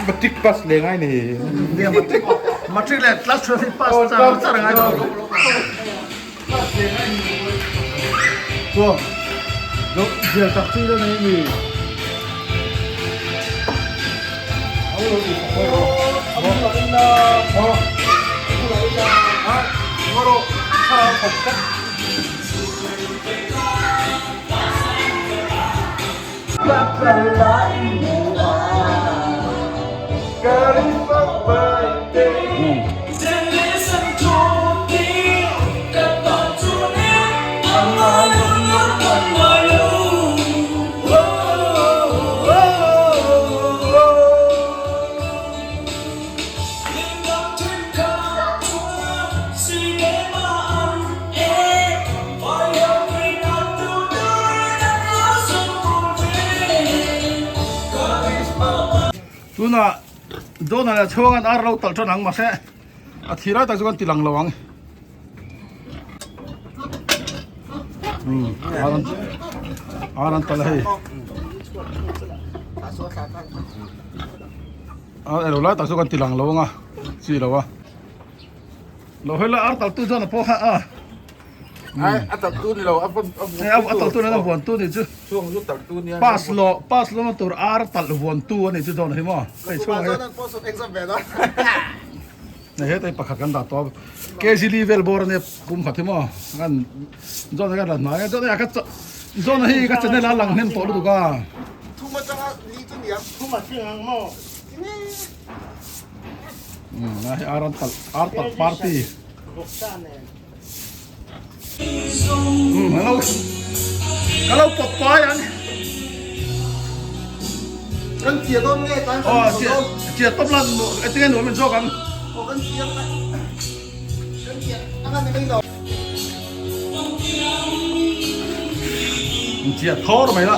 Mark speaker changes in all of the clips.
Speaker 1: Matric pass leh ngai ni.
Speaker 2: Nia matric matric leh class 12 hi pass char char ngai lo.
Speaker 1: Pass leh ngai ni. Chuan lo zial tak chi la nei mi.
Speaker 2: Tunah Donald a chhuang an ar lo talh tan ang mahse a thir lai tak chu kan ti lang lo ang. Ar an ar an talh a hei. A elo lai tak chu kan ti lang lo ang a chi lo a. Lo hela ar talh tu chuan a pawh kha a.
Speaker 1: Ai a talh tu ni lo a vawn
Speaker 2: a a talh tu ni a vuan tu ni chu.
Speaker 1: Chuang chu talh tu nia.
Speaker 2: Pass lo pass lo na tur ar talh vuan tu a ni chu dawn hi maw. Hei chhuang hi. Nei hetai pakhat kan dah tawp kg li vel bawr ania pum khat hi maw kan zawn kan la hnai a zawn a ka zawn hi ka channel a lang hnem tawh lutuk a.
Speaker 3: Thum atanga li chu niang.
Speaker 4: Thum a tling ang maw?
Speaker 2: A hei ar an talh ar talh party. Hello ka lo pawt pai ang.
Speaker 3: Kan chia dawn nge tan kan
Speaker 2: chia dawn. Chia tawp lan tinge nuam in zawk ang.
Speaker 3: Aw kan chia kan chia anga ni mai lo.
Speaker 2: Chia thawr mai la.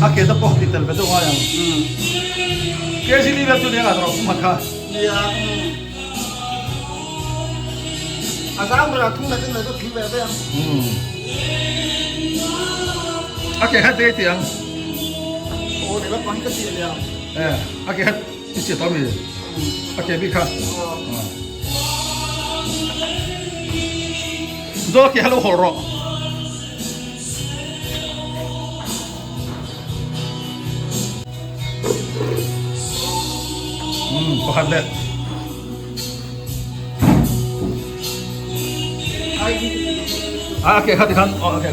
Speaker 2: A ke te pawh ti tel ve deuh ngai ang. Kg li vel chu ni anga rawh pum kha.
Speaker 3: Nia. A zang ber a thung na chu thing ve ve ang.
Speaker 2: A ke khat te ti ang.
Speaker 3: O ne la pang ka ti le ang.
Speaker 2: Eh, a ke khat ti che to mi. A ke bi kha. Do ke halo hol ro. Pakhat leh. A ke kha ti khan a ke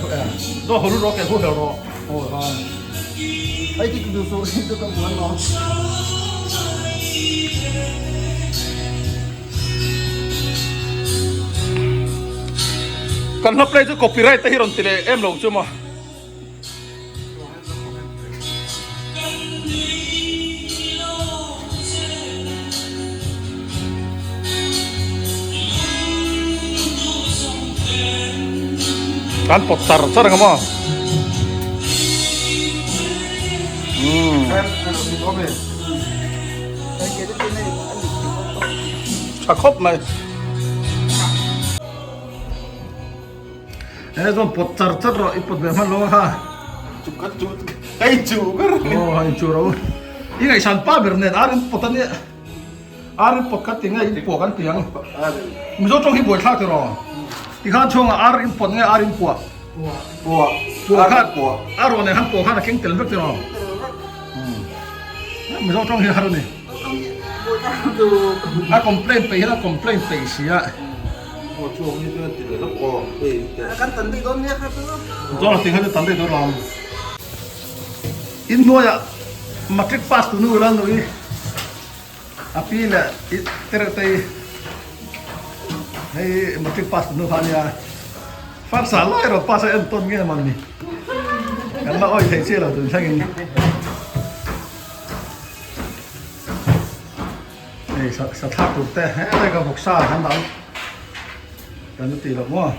Speaker 2: do holu ro ke hu hel ro o han.
Speaker 3: Ai ti du su tu ka buan lo.
Speaker 2: Kan hla play chu copyright te hi rawn ti leh em lo chu maw. Kan pawt char char ang maw? Tha khawp mai. He chuan pawt char char rawh i pawt ve hman lo a kha.
Speaker 1: Chu ka chu ka in chu ber.
Speaker 2: Aw ha in chu ro. I ngaihsan pa ber nen ar in pawt a nia. Ar in pawt kha ti nge in puah kan ti ang. Mizo tawng hi buai thlak ti rawh. Ti khan chhungah ar in pawt nge ar in puah.
Speaker 1: Puah.
Speaker 2: Puah kha a rawh nen khan puah khan a keng tel vek ti rawh. Mizo tawng hi har a ni. A complain peih hian a complain peih si a. Zawng a tingha chu tan daih dawn lo ang. In hnuaiah matric pass tu nu ila nui a pi leh i tereuhtei hei matric pass tu nu kha ania first ah lai erawh pass a entawn nge man ni kan la awih theih chiah lo tun thlengin. Hei sa sa thlak tur te helai ka vawksa kan dah kan la tih loh maw.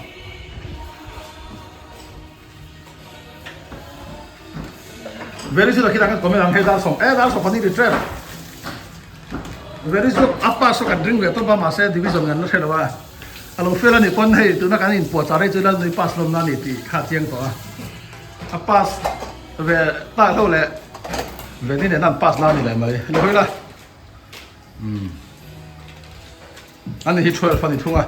Speaker 2: Very soon khi kan comment ang hei dar sawm e dar sawm pahnih ri trep. Very soon a pass kan ring ve tawp a mahse division kan la hre lo a. A lo fail a nih pawn hei tuna kan inpuah char hei chu Lalnui pass lawm na a ni tih kha a chiang tawh a. A pass ve tak ho leh. Veni nena an pass lai a ni leh mai. Lo hawi la. Umm. Ani hi 12 a ni thung a.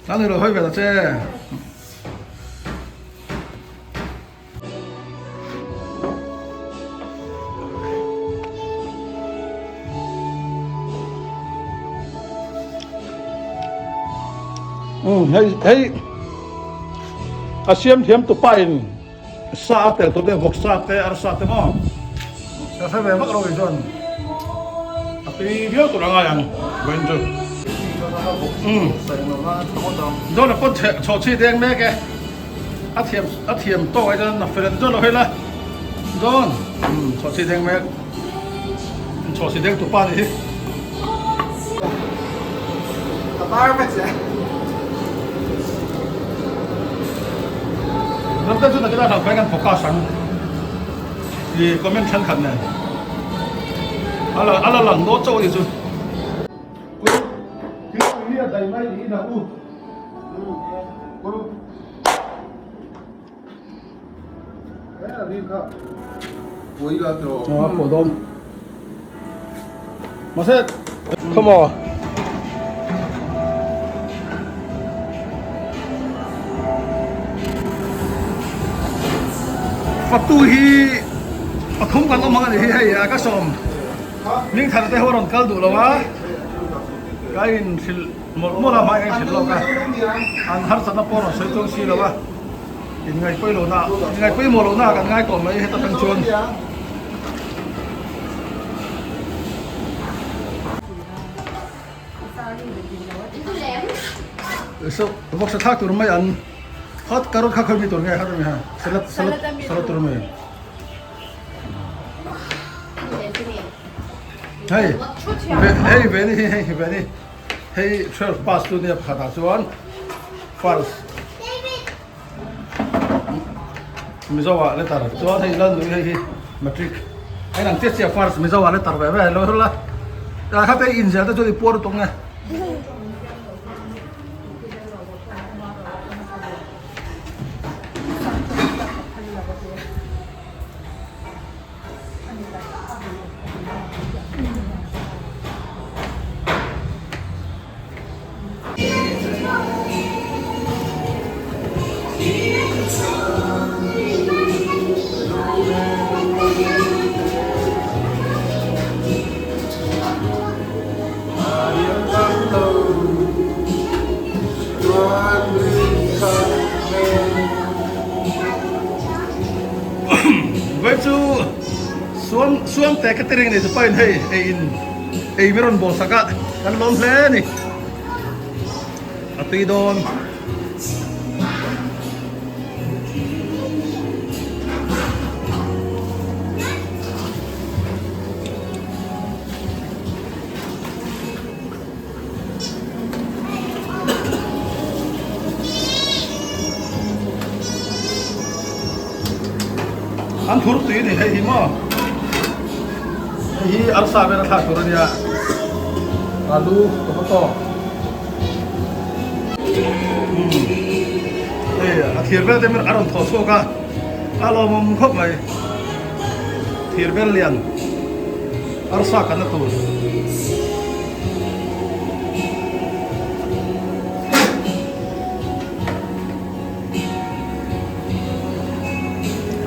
Speaker 2: Ani lo hawi ve ta che. Umm hei hei a siam thiam tu pa in sa a tel tawh te vawk sa te arsa te maw ka hre ve vak lo kei chuan a tui viau tur a ngai ang vawiin chu umm John a pawn chhe chhawh chhi deng mek e a thiam a thiam tawk ai chuan a fel an John lo hei la John umm chhawh chhi deng mek chhawh chhi deng tu pa nih hi. Ram te chu nakina hlauh kai kan focus ang i comment thenkhat nen ala ala lang dawn chauh a ni chu. Come on. Fatu hi pathum kan awm ang a ni hi hei a ka sawm hming thar te ho a rawn kal duh lo a ka inhrilh mawlh mawlh a hmai ka inhrilh lawk a an harsatna pawh a rawn sawi chuang si lo a. Inngaihpawih lohna, inngaihpawimawh lohna kan ngai tawh mai heta tang chuan. So, vawksa thlak tur mai an hot carrot kha khawi mi tur nge kha mi ha salad salad salad tur mai. Hei, hei ve ni hei ve ni. Hei 12 pass tu nia pakhatah chuan first Mizo ah letter chuan hei lal nui hei hi matric hei nang chiah chiah first Mizo ah letter ve ve lo la ta kha te in zel te chuan i puar lutuk nge. Vai chu suam suam te ka ti reng nei chu pain hei ei in ei mi rawn bawl sak a kan lawm hle a ni a tui dawn. An thur tui ni hei hi maw hei hi arsa vel a thlak tur a nia alu tomato hei a thir vel te a rawn thawh chhuak a a lawmawm khawp mai thir vel lian arsa kan na tur.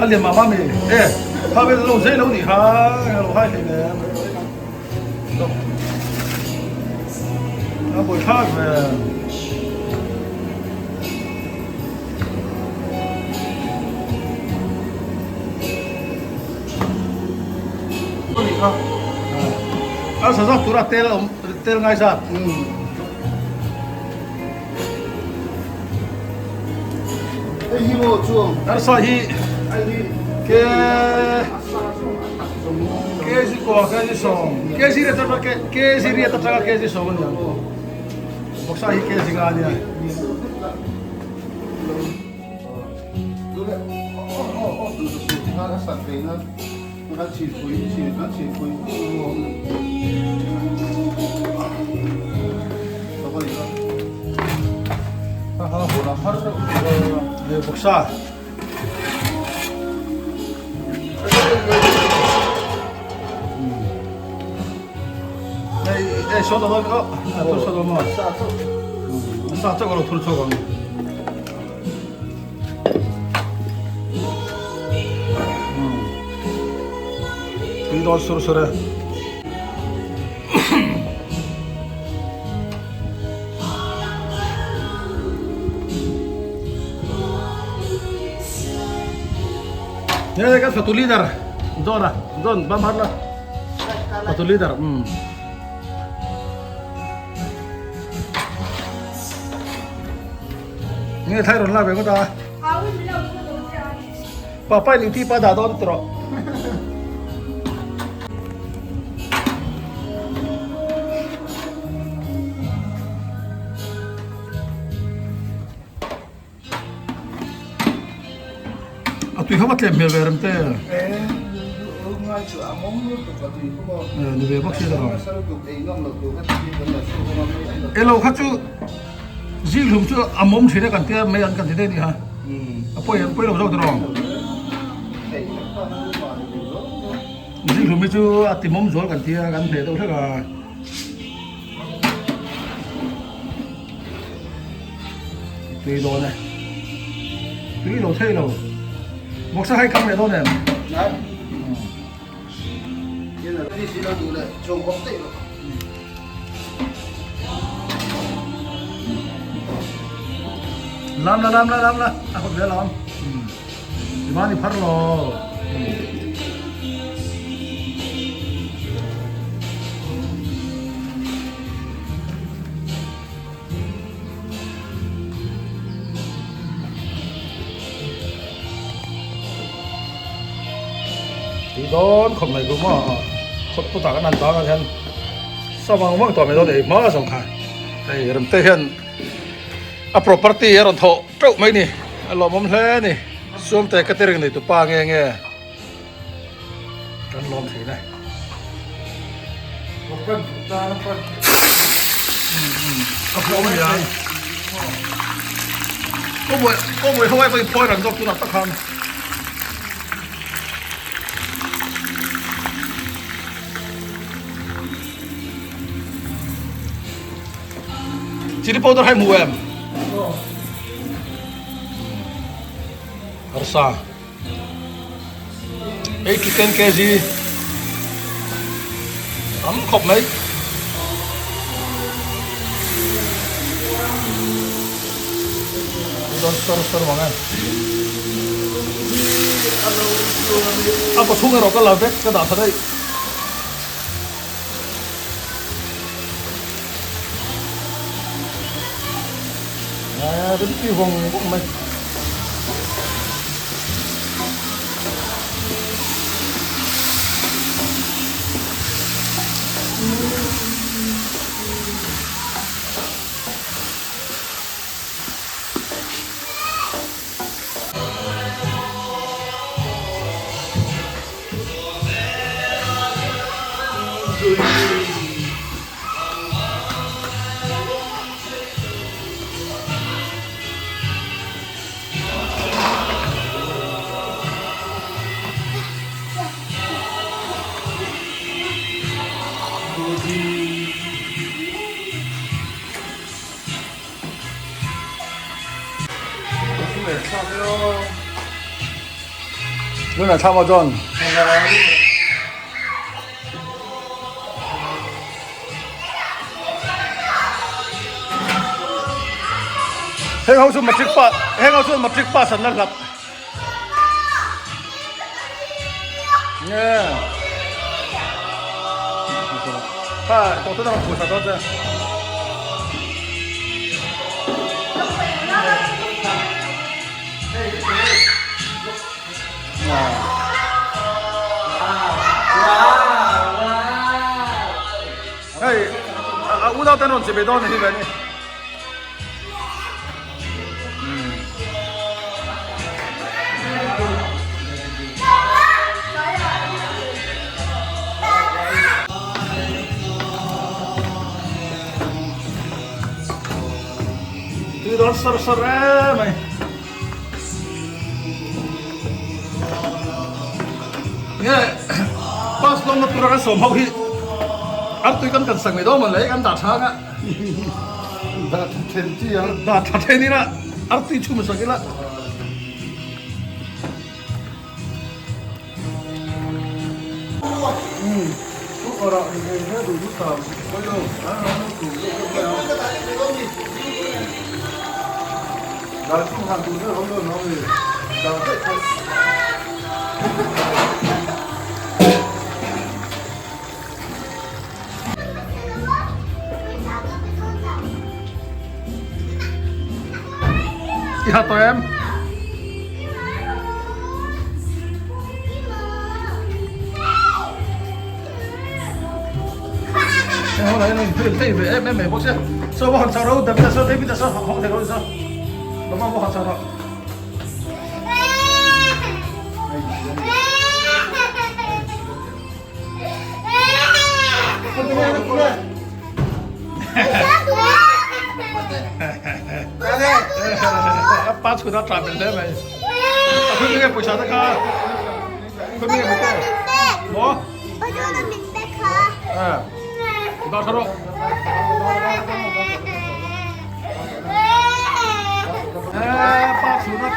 Speaker 2: A lian mah mah mi e kha vel lo zei lo nih kha lo hai hlei nem a buai thlak ve. A sa zat tura tel awm tel ngai zat. Arsa hi ke kg kua kg sawm kg riat atanga kg riat atanga kg sawm a ni ang vawksa hi kg nga a nia. Vawksa. Hei sawn a dawn aw a thur chhuak ang maw?
Speaker 1: Sa chauh.
Speaker 2: Sa chauh a lo thur chhuak ang. Tui dawn sur sur e. Hei kan fatu leader John a John bam har la fatu leader um Nge thai rawn la ve ngawt a. Papa in ti pa dah dawn ti rawh. A tui kha va tlem hmel ve rem te. Ni ve bawk si ta rawh. Elo kha chu zing hlum chu a mawm thin e kan tia mai an kan ti daih a ni ha. A pawi a pawi lo zawk ta rawh. Zing hlum hi chu a ti mawm zual kan tia kan hneh deuh hlek a. Tui dawn e. Tui lo thei lo. Vawksa hai kam leh dawn em?
Speaker 1: Nai. Yen a si lo duh leh chawng awk daih lo.
Speaker 2: Lam la lam la lam la a hot ve lam. Ivan i phar lo. Tih dawn khawp mai kum a khawp tu tak an han tang ah hian sa vang vang tawh mai dawn ei hma zawng kha hei rem te hian a property a rawn thawh teuh mai ni a lawmawm hle a ni suamte catering nei tupa nge nge. Kan lawm thin e. A pawh a nia. Cowboy cowboy ho ai pawhin phawi rang zawk tunah tak khan. Chili powder hai hmu em? Arsa. 8 to 10 kg tam khawp mai don sar sar wang em a kaw chhung erawh ka la vek ka dah tha daih a rim tui vawng vawng mai. Luna thla maw John? Heng ho chu matric pass heng ho chuan matric pass an la hlap. Nge. Kha tawh te dang phusa dawn che. Hei a unau ten rawn che ve dawn a ni hi ve ni. Tui dawn sar sar em mai. Nge pass lawmna tura kan sawm ho hi. Artui kan kan sak mai dawn maw le kan dah tha anga.
Speaker 1: Dah tha then chi ang.
Speaker 2: Dah tha then ila artui chhum sak ila. I ha tawh em? Hei ho lai thei thei ve em em mai bawk sia. Saw va han chho ro Davida saw Davida saw hawng thei ro saw. Lama va han chho ro. Pa chhun a tla bel hle mai. A khun nge pawisa te kha. Khun nge pawisa. Mo. Eh. Da tharo. Eh pa chhun a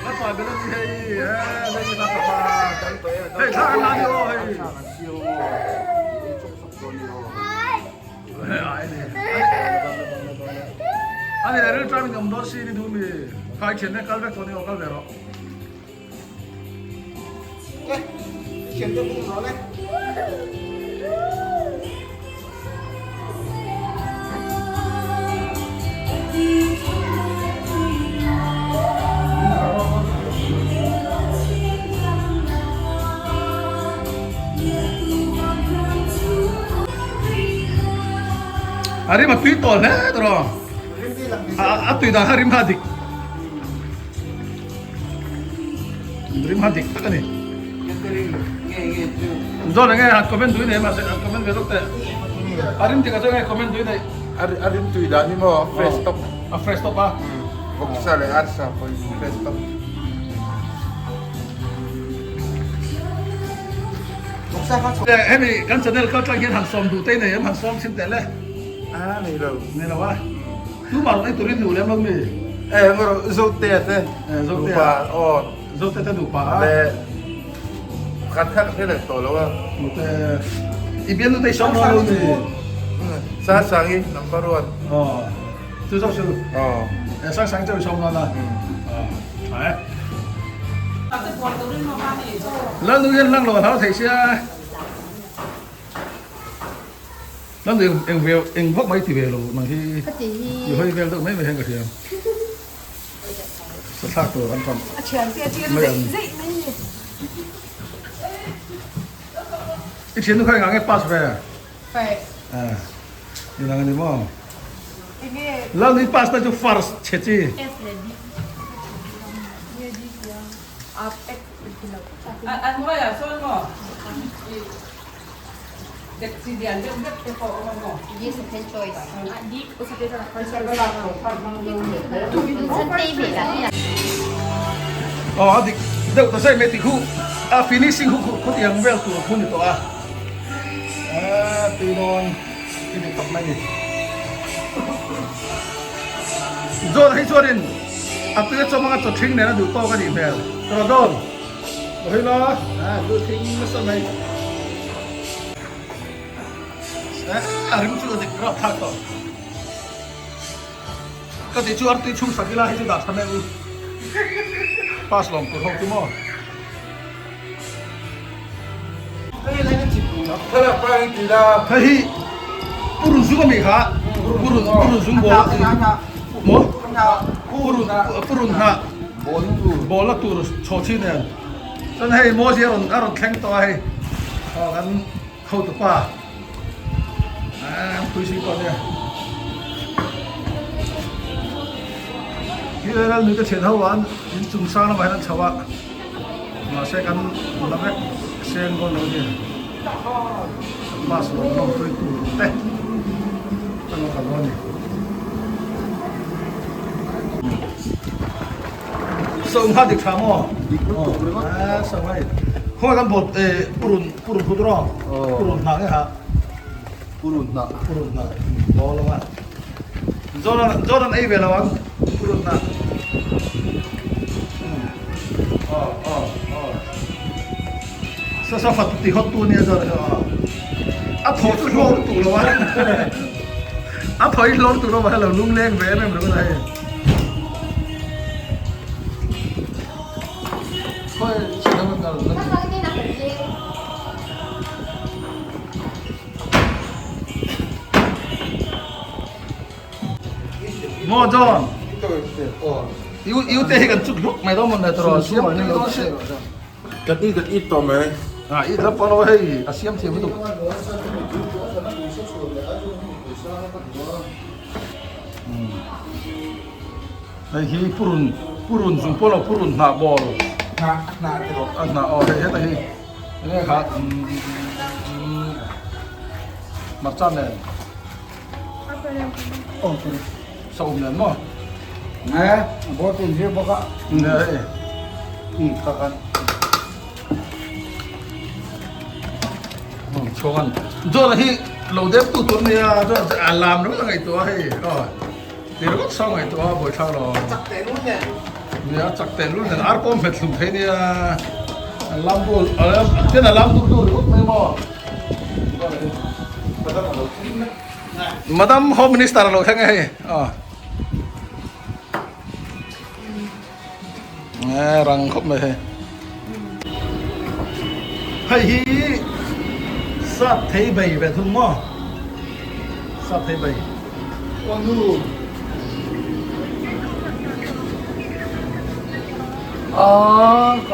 Speaker 2: a tla bel ani hei. Eh hei na pa. Hei thla an la ni aw hei. Ani le ril tram in awm dawn si ni duh mi khai thian te kal vek tawh ni aw kal ve rawh. A rim a tui tawh hle tawh rawh. A tui dan kha rim kha a dik. Rim kha dik tak a ni. Zawn enge han comment tui nei mahse han comment ve zawk teh. A rim dik a chuan nge comment tui nei.
Speaker 1: A rim tui dan hi maw a fresh top.
Speaker 2: A fresh top a.
Speaker 1: Vawksa leh arsa pawh hi fresh top.
Speaker 2: Hemi kan channel kal tlang hian han sawm duh te nei em han sawm chhin teh le.
Speaker 1: A nei lo.
Speaker 2: Nei lo a. Tumah rawn ei turin duh lem lo mi.
Speaker 1: E ngawr Zote te.
Speaker 2: Zote.
Speaker 1: Nupa aw.
Speaker 2: Zote te nupa a.
Speaker 1: Le khat khat hre leh tawh lo a.
Speaker 2: Mute i bian nu te i sawm lo lo mi.
Speaker 1: Sa sangi number 1.
Speaker 2: Aw. Chu zawk chu.
Speaker 1: Aw.
Speaker 2: Sang sang chu i sawm lo na. Tha e. Lal nu hian hlang lo a hlau thei sia. Lal nu eng ve eng vak mai ti ve lo nang hi. I hawi vel deuh mai mai hian ka hria. Sa thlak tur an tam. Mai ang. I thian nu kha engah nge pass ve? Ni nang ani maw? Lal ni pass na chu first che chi. Aw a dik deuh ta zai mai tih khu a finishing khu khu tiang vel tur khu ni tawh a. Aaa tui dawn i ni tawp mai ni. John hei chuanin a tui a chawm anga chaw thing nen a duh tawk a nih hmel. Tawh John ka hawi la a duh thing nasa mai. A rim chu a dik rap thlak tawh. Ka tih chu artui chhung sak ila hei chu dah tha mai u. Pass lawm tur ho chu maw. Hei hi purun zung ami kha purun purun zung ball maw purun purun hnah ball na tur chho chin nen chuan hei mawzi a rawn a rawn thleng tawh a hei aw kan hotu pa ah pui si pawh nia hi lalnu te thian ho an inchung sang lamah hian an chho a. Mahse kan la vek seng dawn lo ni. Bus lo hlawm tui tur te kan lo kal dawn a ni. Sawngha dik tha maw?
Speaker 1: Dik lutuk ringawt.
Speaker 2: Aaa sawngha i. Khawngaih kan bawt purun purun phut rawh. Purun hnah nge ha. Purun hnah purun hnah bawl anga John John an ei ve lo ang purun hnah aw aw aw sa sa fat ti hot tu nia John aw a thaw chu hlawr tu lo a a thaw hi hlawr tu lo a lo lung leng ve em em ringawt a hei khawi Maw John? Iu iu te hi kan chuk hluk mai dawn mawn le tawh siam tui dawn si.
Speaker 4: Kan i kan it tawh mai.
Speaker 2: A it lam pawh lo hei a siam thiam lutuk. Hei hi purun purun zung pawh lo purun hnah ball.
Speaker 4: Hnah hnah te bawk.
Speaker 2: A hnah aw hei heta hi. Enge kha hmarcha nen saum nen maw
Speaker 1: nge bawr tin hi bawk a
Speaker 2: nge hei
Speaker 1: kha khan
Speaker 2: chhuangan John hi lo dep tu tur nia John a lam ringawt a ngaihtuah a hei aw ti ringawt saw ngaihtuah a buaithlak lo
Speaker 3: chak teh lul nen
Speaker 2: nia chak teh lul nen ar pawh hmet hlum thei nia a lam bul ten a lam dur dur ringawt mai maw Madam Home Minister a lo thleng e hei aw rang khawp mai hei hei hi sap thei bei ve thung maw sap thei bei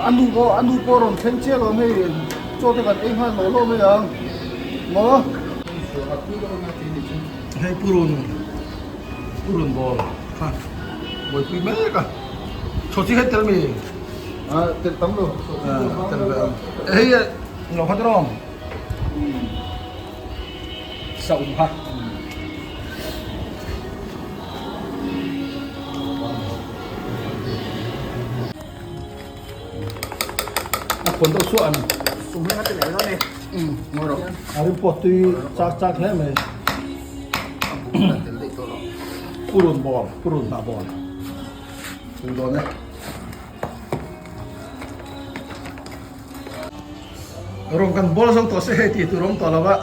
Speaker 1: A nu pawh a nu pawh rawn thleng chiah lo hei chaw te kan ei nghal lawh lawh mai ang maw.
Speaker 2: Hei purun purun ball kha buaipui mek a chaw chi hei tel mi
Speaker 1: a tel tam lo
Speaker 2: tel ve ang hei lo kha tiraw Saum kha. A khawn deuh suah an.
Speaker 3: Sum hming a ti leh dawn e.
Speaker 2: Um, ngawi rawh. A rim pawh tui chak chak hle mai. Purun ball, purun hnah ball. Tui dawn e. Rawng kan bawl zo tawh se hei tih tur awm tawh lo a,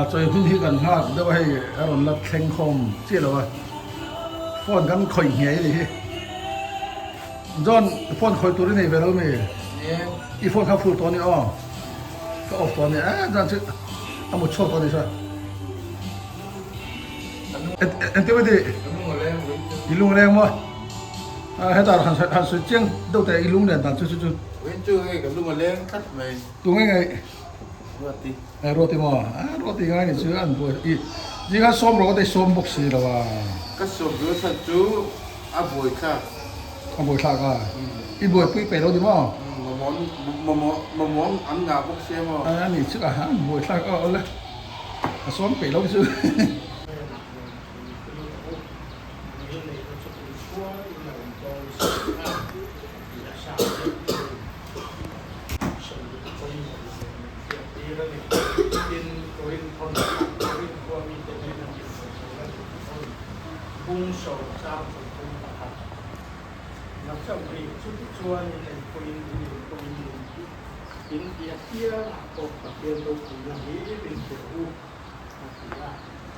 Speaker 2: chawi hun hi kan nghak deuh a hei a rawn la thleng khawm chiah lo a, phone kan khawih nghei a nih hi. John phone khawih tur i nei ve lo mi? I phone kha full tawh a ni aw, ka off tawh a ni eh John chu a mut chhuak tawh a ni sir. Engtin maw tih? I lung a leng maw? Hetah han han sawi chiang deuh teh i lung len dan chu chu chu.
Speaker 4: Vawiin chu hei ka lung a leng tlat mai.
Speaker 2: Tu nge ngai?
Speaker 4: Ruati.
Speaker 2: Eh Ruati maw? Ah Ruati ngai ni chu an buai i zingah sawm rawh ka tei sawm bawk si lo a.
Speaker 4: Ka sawm duh chhan chu a buai thlak.
Speaker 2: A buai thlak a. I buaipui peih lo ni maw?
Speaker 4: Mamawh mamawh mamawh an ngah bawk sia maw?
Speaker 2: A ni chu a an buai thlak aw le. A sawm peih lo chu.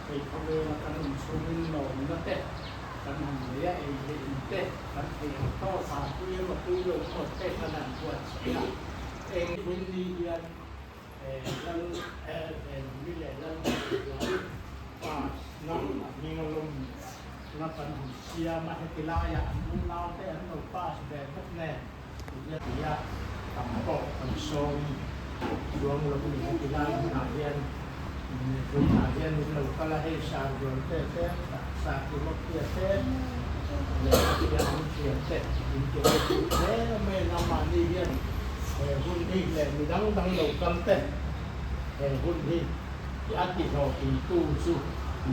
Speaker 5: Hei khawvela kan awm chhungin lawmna te kan han nei a, ei leh in te kan thei ang tawk a, tui emaw tui lo emaw te kan han buatsaih a. Eng hun ni hian Lal Enmi leh Lal Hmeizuali pass na a hming a lawm na kan han siam a, heti laiah an unau te an lo pass ve bawk nen ti hian tam pawh kan sawm chuang lo ni heti lai hmunah hian. Tunah hian min lo kal a, hei Sarzual te te, Sartimawtia te leh a thiam thiam te in ti ropui hle mai a, nangmahni hian he hun hi leh mi dang dang lo kal te he hun hi a ti hlawhtlingtu chu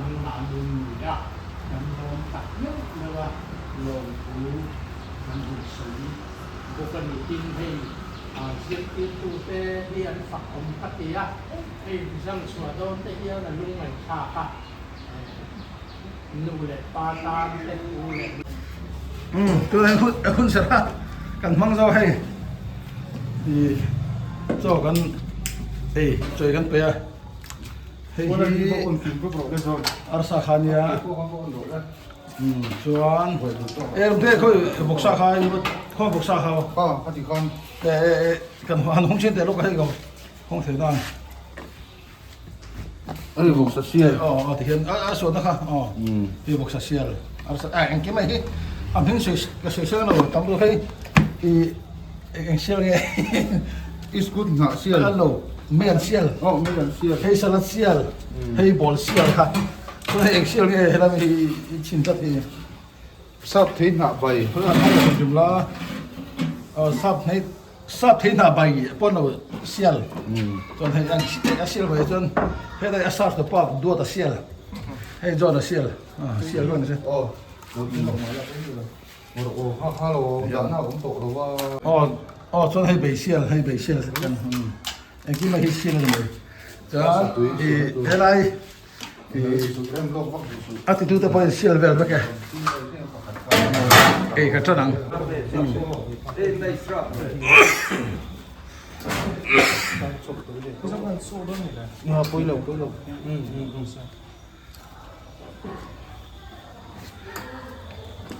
Speaker 5: nangmahni ni a, kan lawm tak meuh meuh a, lawmthu kan hun sawi bawk a ni. Tin, hei. Zirtirtute hi an fak awm ka ti a, hei result chhuah dawn te hian a lungngaihthlak a, nu leh pa tan te u leh
Speaker 2: Umm tunah hian hun hun serh a kan hmang zo hei ih chaw kan ei chawi kan pe a hei hi arsa kha nia umm chuan e rum te khawi vawksa kha khawi vawksa kha e e e kan han hawng chhin teh lawk a hei ko hawng thei dan.
Speaker 4: Ani vawksa sial.
Speaker 2: Aw aw tihian a a suatna kha aw hi vawksa sial arsa a engkim mai hi a hming sawi ka sawi seng lo tam lutuk hei i eng sial nge
Speaker 4: Iskut nghah sial.
Speaker 2: A lo meian sial.
Speaker 4: Aw meian sial.
Speaker 2: Hei salad sial hei ball sial kha chuan hei eng sial nge helai hi i chhin tlat hi.
Speaker 4: Sap thei hnah bai.
Speaker 2: Sap thei Sap thei hna bai pawn lo sial chuan hei an a sial mai chuan helai a sap pa duat a sial hei John a sial sial ruan a si. Aw aw chuan hei bei sial hei bei sial engkim mai hi sial a ni mai chuan i helai A titute pawhin sial vel vek e. Ei ka tan ang.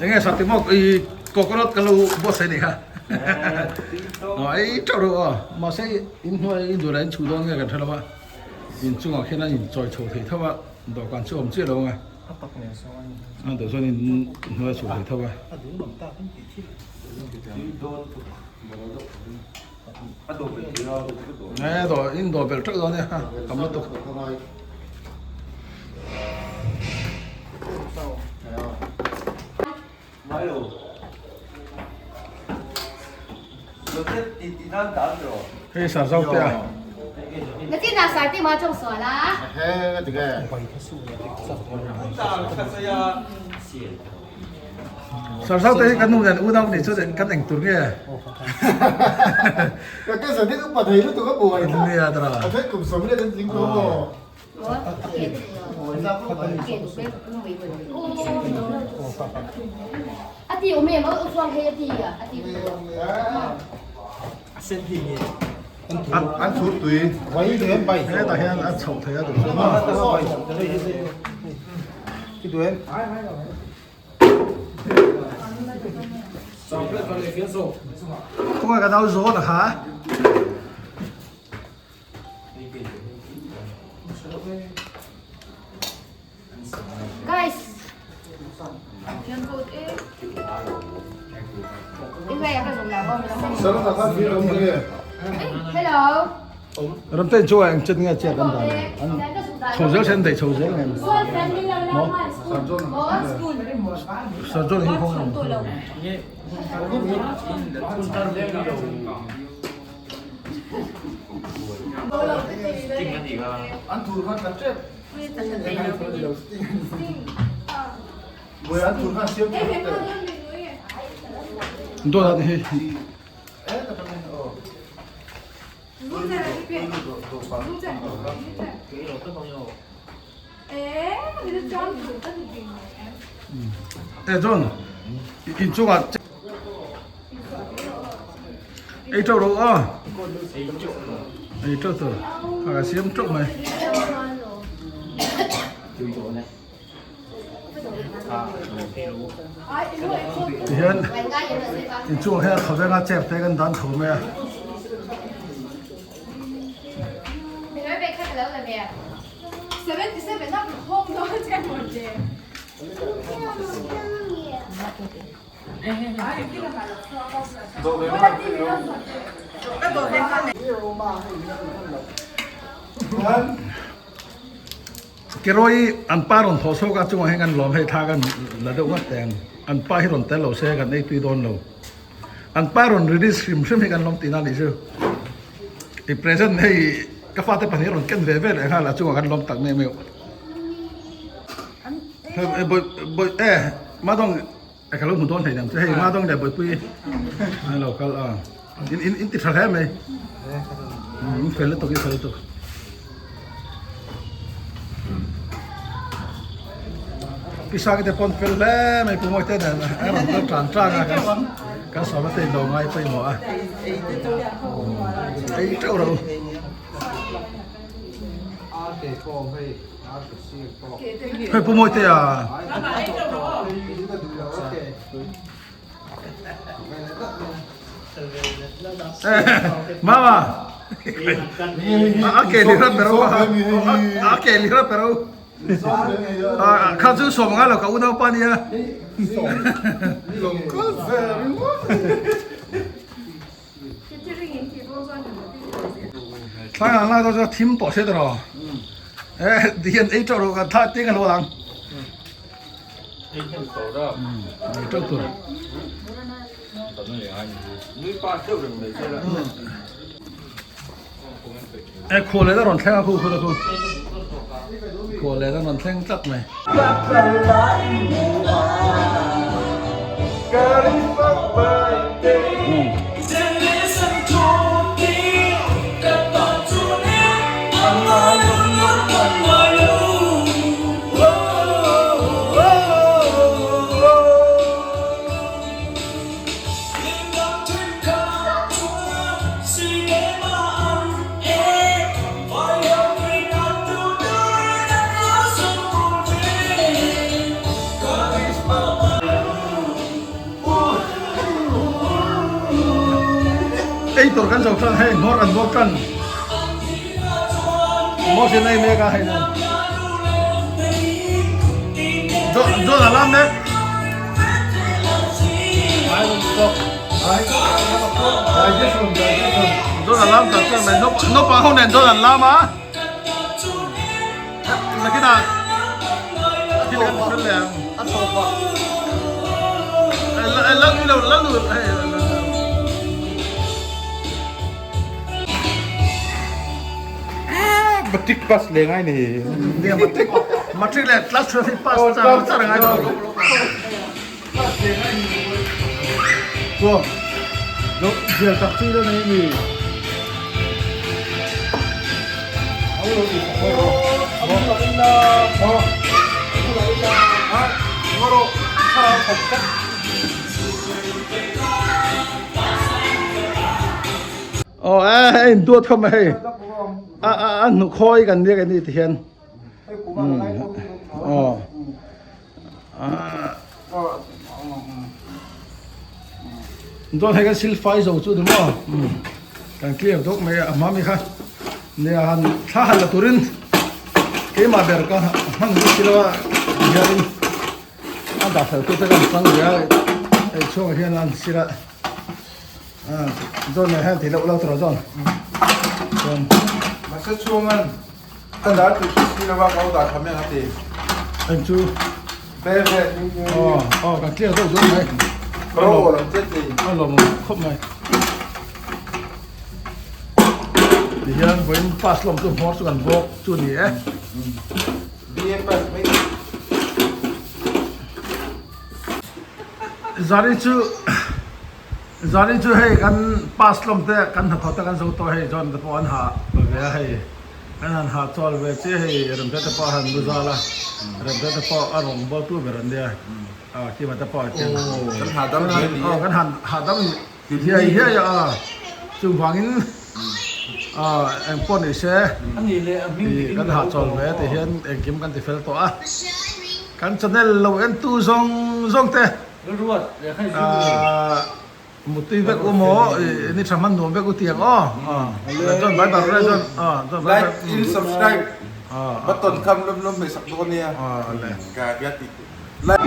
Speaker 2: Enge sa timawk i coconut ka lo buatsaih ni kha. Ei teuh reuh aw. Mahse in hnuai in duhlah in chhuh dawn nge kan hre lo a. In chungah khian an inchawi chho thei tho a, dawhkan chu a awm chiah lo ang a. A dawh chuan in hnuai a chho thei tho a. E dawh in dawh belh teuh dawn nia tam lutuk. Hei sar zau te a. Sar zau te hi kan nu nen unau nih chuan kan eng tur nge. Nia tara.
Speaker 4: An chhut tui.
Speaker 2: Hetah hian a chhoh thei a duh chu maw. Khawngaih ka nau zawn a kha.
Speaker 6: Guys. Hello.
Speaker 2: Ramte chu eng chet nge chet an dan an chho zel sen dei chho zel nge mo Sarjon hi kong Dawt hi E John in chungah ei teuh rawh aw ei teuh tur a siam teuh mai. Tihian inchungah hian khawvenga chair te kan dan chho mai a. Kerawii an pa rawn thawh chhuak a chungah hian kan lawm hei thla kan la deuh ngat teh ang an pa hi rawn tel lo se kan ei tui dawn lo an pa rawn release hrim hrim hi kan lawm tihna a nih chu i present hei ka fate pahnih rawn ken ve ve leh nghal a chungah kan lawm tak meuh meuh e madawng ka lo hmu dawn thei ang che hei madawng leh bawihpui an lo kal a. In in in ti tha hle mai. In fel lutuk in fel lutuk. Pisa te pawn fel hle mai pu mawi te nen a rawn kal tan tan a kan kan sawma te lo ngai pawimawh a. Ei teuh ro. Hei pu mawi te a. Mama a ke li rat pero a ke li rat pero kha chu som nga lo ka unau pa nia thlai ang lai chu thim tawh se tawh e hian ei tawh ro ka tha te ka lo lang ei tawh tur e khual leh a rawn thleng a khu khu khu khual leh a rawn thleng tlat mai. Ei tur kan zo tan hei hmawr an bawk tan hmawr sin ei mek a hei nan John a lam mek John a lam tak tak mai naupang ho nen John an lam a nakinah thil kan fel leh ang la nui lo la nui hei
Speaker 4: Matric pass leh ngai ni.
Speaker 2: Nia matric matric leh class 12 hi pass char char ngai lo.
Speaker 1: Chuan lo zial tak chi la nei mi.
Speaker 2: Aw e in duat khawp mai hei a a a hnukhawi kan nia kan ni ti hian aw. Chuan hei kan silfai zo chu ni maw kan clear dawk mai a a hma mi kha nia han thla han la turin keimah ber ka hman bik si lo a hianin a dah fel tute kan chang ve a hei chhungah hian an sir a chuan hian tih loh lo tur a chuan chuan
Speaker 4: mahse chhungan Ka dah tih chu si lova ka lo dah tha mek a ti.
Speaker 2: Eng chu?
Speaker 4: Ve ve.
Speaker 2: Aw aw kan clear deuh deuh mai.
Speaker 4: Ka lo aw lam che ti.
Speaker 2: A lawm khawp mai. Ti hian vawiin pass lawm chu hmawr chu kan bawk chu ni e.
Speaker 4: BA pass mai.
Speaker 2: Zari chu Zari chu hei kan pass hlawm te kan hnathawh te kan zo tawh hei chuan te pawh an ha ve a hei an han ha chawl ve chiah hei remte te pawh a han lu zal a remte te pawh a rawng bawl tu ber an nia a kima te pawh a tiang
Speaker 4: kan hahdam hle ni
Speaker 2: aw kan han hahdam hiai hiai a chuvangin a engpawh ni se kan ha chawl ve ti hian engkim kan ti fel tawh a kan channel lo en tu zawng zawng te. Mutui vek u maw ni tha hman nuam vek u tiang aw chuan bye bye rawh chuan chuan bye
Speaker 4: like in subscribe button kham lum lum hmeisak bawk ania ka bia ti like